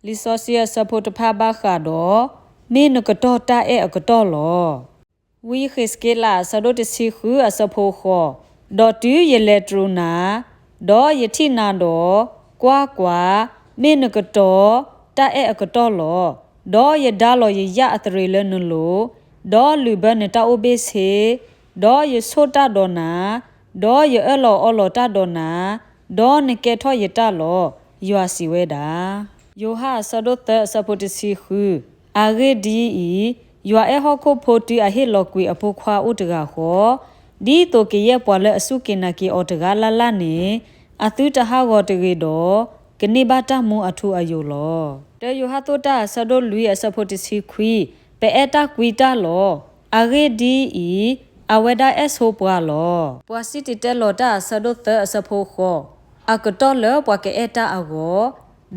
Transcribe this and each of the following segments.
လံာ်စီဆှံအဆၢဖိတဖၣ်ဘၣ်ဃးဒီး မ့ၢ်နကတီၢ်တၢ်အဲၣ်အကတီၢ်လီၤ. ဝံယဃ့းစက့လးအဆၢဒိၣ်တဆံဃုအဆၢဖိဃိး, ဒီးတုၤယလဲၤတရူးနၤ, ဒီးယထံၣ်နၤဒီး, ကွၢ်ကွၢ်, မ့ၢ်နကတီၢ်တၢ်အဲၣ်အကတီၢ်လီၤ. ဒီးယဒါလီၤယယၣ်အသရ့ၤလၢနလိၤ, ဒီးလုၣ်ဘၢနတၢ်အိၣ်ဘ့ၣ်ဆ့, ဒီးယဆိၣ်တၢ်ဒီးနၤ, ဒီးယအၢၣ်လီၤအီလီၤတၢ်ဒီးနၤ, ဒီးနကဲထီၣ်ယတၢ်လီၤ. ယွၤစံးဝဲဒၣ်. ယိၤဟၣ်အဆၢဒိၣ်သၢအဆၢဖိတဆံဃု, အဂ့ၢ်ဒ်အံၤ, ယွၤအဲၣ်ဟီၣ်ခိၣ်ဖိတုၤအဟ့ၣ်လီၤကွံာ်အဖိခွါအိၣ်တဂၤဃီ, ဒ်သိးကယဲၢ်ပှၤလၢအစူၢ်က့ၤနာ်က့ၤအီၤတဂၤလၢ်လၢ်န့ၣ်, အသုတဟးဂီၤတဂ့ၤဒီး, ကန့ၢ်ဘၣ်တၢ်မူအထူအယိာ်လီၤ. တၢယိၤဟၣ်အဆၢဒိၣ်လွံၢ်အဆၢဖိတဆံခွံ, ပအဲၣ်တၢ်ကွံတၢ်လီၤ. အဂ့ၢ်ဒ်အံၤ, အဝဲဒၣ်အဲၣ်ဆိပှၤလီၤ. ပှၤစံၣ်တဲၤတဲလီၤတၢ်အဆၢဒိၣ်သၢအဆၢဖိဃိး, အကတီၢ်လၢပှၤကအဲၣ်တၢ်အဂီၢ်,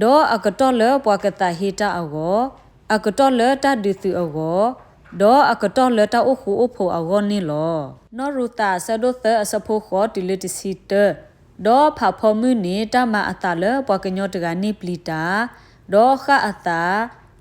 ဒီးအကတီၢ်လၢပှၤကသးဟ့တၢ်အဂီၢ်, အကတီၢ်လၢတၢ်ဒုးသုးအဂီၢ်, ဒီးအကတီၢ်လၢတၢ်အိၣ်ဃူအိၣ်ဖိးအဂီၢ်န့ၣ်လီၤ. နီၣ်ရူၤသးအဆၢဒိၣ်သၢအဆၢဖိဃိးတုၤလၢတဆံတၢ, ဒီးဖးဖီမုၢ်န့ၣ် တၢ်မၤအသးလၢပှၤကညီတဂၤန့ၣ်ပျံၤတၢ်, ဒီးဃၣ်အသး,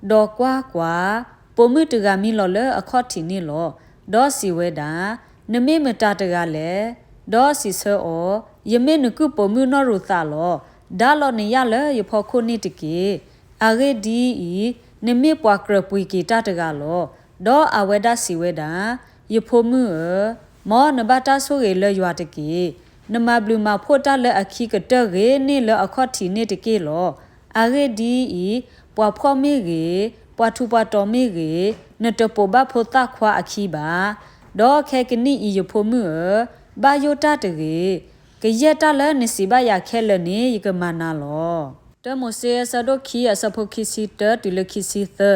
ဒီးကွၢ်ကွၢ်, ပိာ်မုၣ်တဂၤမံလီၤလၢအခီၣ်ထံးန့ၣ်လီၤ. ဒီးစံးဝဲဒၣ်, နမ့ၢ်မတၤတဂၤလဲၣ်. ဒီးစံးဆၢအီၤ, ယမ့ၢ်နကုၢ်ပိာ်မုၣ်နီၣ်ရူၤသးလီၤ. ဒါလီၤနယၣ်လၢယဖီခိၣ်န့ၣ်တက့ၢ်. အဂ့ၢ်ဒ်အံၤ, နမ့ၢ်ပှၤကြၢးပှ့ၤက့ၤတၢ်တဂၤလီၤ. ဒီးအဝဲဒၣ်စံးဝဲဒၣ်, ယဖိမုၣ်ဧၢ, မ်နဘၣ်တၢ်ဆိၣ်ဂ့ၤလၢယွၤတက့ၢ်. နမၤဘျုးမၤဖှိၣ်တၢ်လၢအခံကတၢၢ်ဂ့ၤန့ၢ်လၢအခီၣ်ထံးန့ၣ်တက့ၢ်လီၤ. အဂ့ၢ်ဒ်အံၤ, ပှၤဖှီၣ်မ့ၢ်ဂ့ၤ, ပှၤထူးပှၤတီၤမ့ၢ်ဂ့ၤ, နတပိာ်ဘၣ်ဖိသၣ်ခွါအခံဘၣ်. ဒီးခဲကနံၣ်အံၤယဖိမုၣ်ဧၢ, ဘၣ်ယိၣ်တၢ်တဂ့ၤ. ကယဲၢ်တၢ်လၢနစံးဘၣ်ယၤခဲလၢာ်န့ၣ် ယကမၤနၤလီၤ. တၢမိၤၡ့အဆၢဒိၣ်ခံအဆၢဖိခံဆံတၢတုၤလၢခံဆံသၢ,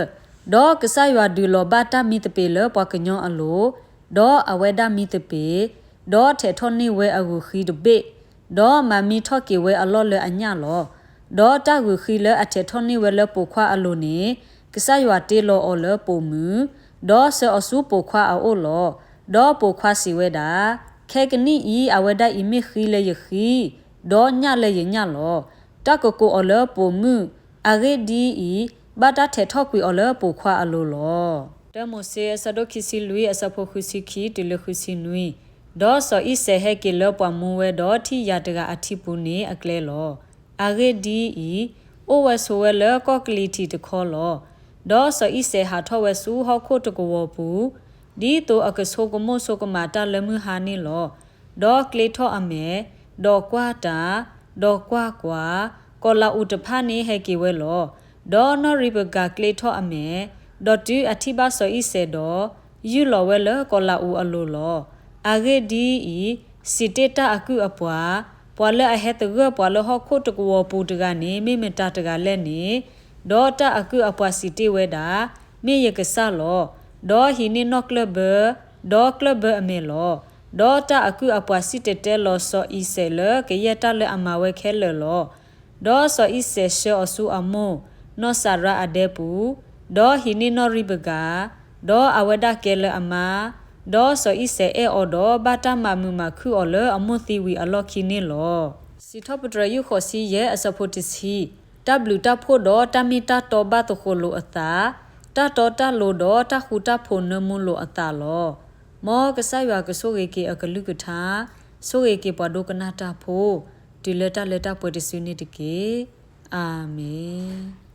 ဒီးကစၢ်ယွၤဒုးလီၤဘၣ်တၢ်မံသပ့ၤလၢပှၤကညီအလိၤ, ဒီးအဝဲဒၣ်မံသပ့ၤ, ဒီးထဲးထီၣ်န့ၢ်ဝဲအဂုာ်ဃံတဘ့ၣ်, ဒီးမၤမံထီၣ်က့ၤဝဲအလီၢ်လၢအညၣ်လီၤ. ဒီးတၢ်ဂုာ်ဃံလၢအထဲးထီၣ်န့ၢ်ဝဲလၢပိာ်ခွါအလိၤန့ၣ်, ကစၢ်ယွၤတ့လီၤအီၤလၢပိာ်မုၣ်, ဒီးဆှၢအီၤဆူပိာ်ခွါအအိၣ်လီၤ. ဒီးပိာ်ခွါစံးဝဲဒၣ်, ခဲကနံၣ်အံၤအဝဲဒၣ်အံၤမ့ၢ်ဃံလၢယဃံ, ဒီးညၣ်လၢယညၣ်လီၤ. တၢ်ကကိးအီၤလၢပိာ်မုၣ်, အဂ့ၢ်ဒ်အံၤ, ဘၣ်တၢ်ထဲးထီၣ်ကွံာ်အီၤလၢပိာ်ခွါအလိၤလီၤ. တၢမိၤၡ့အဆၢဒိၣ်ခံဆံလွံၢ်အဆၢဖိဃုဆံခံတုၤလၢဃုဆံနွံ, ဒီးစီၤအံၤစဲးဟဲက့ၤလၢပှၤမူဝဲဒီးထံၣ်ယၤတဂၤအထံပူၤန့ၣ်အကျဲလီၤ. အဂ့ၢ်ဒ်အံၤ, အိၣ်ဝဲဆိးဝဲလၢကီၢ်ကလံၤထံးတခီလီၤ. ဒီးစီၤအံၤစဲးဟးထီၣ်ဝဲဆူဟီၣ်ခိၣ်တကဝီၤပူၤ, ဒ်သိးအကဆိကမိၣ်ဆိကမးတၢ်လၢမုၢ်ဟါန့ၣ်လီၤ. ဒီးကျ့ထီၣ်အမဲာ်, ဒီးကွၢ်တၢ်, ဒီးကွၢ်ကွၢ်, ကီၤလၤအူးတဖၣ်န့ၣ်ဟဲက့ၤဝဲလီၤ. ဒီးနီၢ်ရံးပကၤကျ့ထီၣ်အမဲာ်, ဒီးတုၤအထံၣ်ဘၣ်စီၤအံၤစဲးဒီး, ယုၢ်လီၤဝဲလၢကီၤလၤအူးအလိၤလီၤ. အဂ့ၢ်ဒ်အံၤ, စံးတ့ၢ်တၢ်အကုၢ်အပှၤ, ပှၤလၢအဟဲသဂၢၢ်ပှၤလၢဟီၣ်ခိၣ်တကဝီၤပူၤတဂၤန့ၣ် မ့ၢ်မတၤတဂၤလဲၣ်န့ၣ်, ဒီးတၢ်အကုၢ်အပှၤစံးတ့ၢ်ဝဲဒၣ်, မ့ၢ်ယကစၢ်လီၤ. ဒီးဟံးန့ၢ်နီၢ်ကျၢၢ်ဘၢ, ဒီးကျၢၢ်ဘၢအမဲာ်လီၤ. ဒီးတၢ်အကုၢ်အပှၤစံၣ်တဲၤတဲလီၤစီၤအံၤစဲးလၢကယဲၢ်တၢ်လၢအမၤဝဲခဲလၢာ်လီၤ. ဒီးစီၤအံၤစဲးဆှၢအီၤဆူအမိၢ်, နီၢ်စၤရါအဒဲပူၤ, ဒီးဟံးန့ၢ်နီၢ်ရံးပကၤ, ဒီးအဝဲဒၣ်ကဲလၢအမါ, ဒီးစီၤအံၤစဲးအဲၣ်အီၤဒီးဘၣ်တၢ်မၤမုာ်မၤခုၣ်အီၤလၢအမိၢ်သံဝံၤအလီၢ်ခံန့ၣ်လီၤ. စံးထီၣ်ပတြၢၤယုၢ်ဃိးဆံယဲၢ်အဆၢဖိတဆံ, တၢ်ဘျုးတၢ်ဖှိၣ်ဒီးတၢ်မ့ၢ်တၢ်တီဘၣ်သဃိးလိာ်အသး, တၢ်တီတၢ်လိၤဒီးတၢ်ဃူတၢ်ဖိးနၢမူလိာ်အသးလီၤ. မ်ကစၢ်ယွၤကဆိၣ်ဂ့ၤက့ၤအကလုၢ်ကထါ, ဆိၣ်ဂ့ၤက့ၤပှၤဒိကနၣ်တၢ်ဖိ, တုၤလၢတၢ်လၢတၢ်ပှဲၤတစုန့ၣ်တက့ၢ်. အၤမ့ၣ်.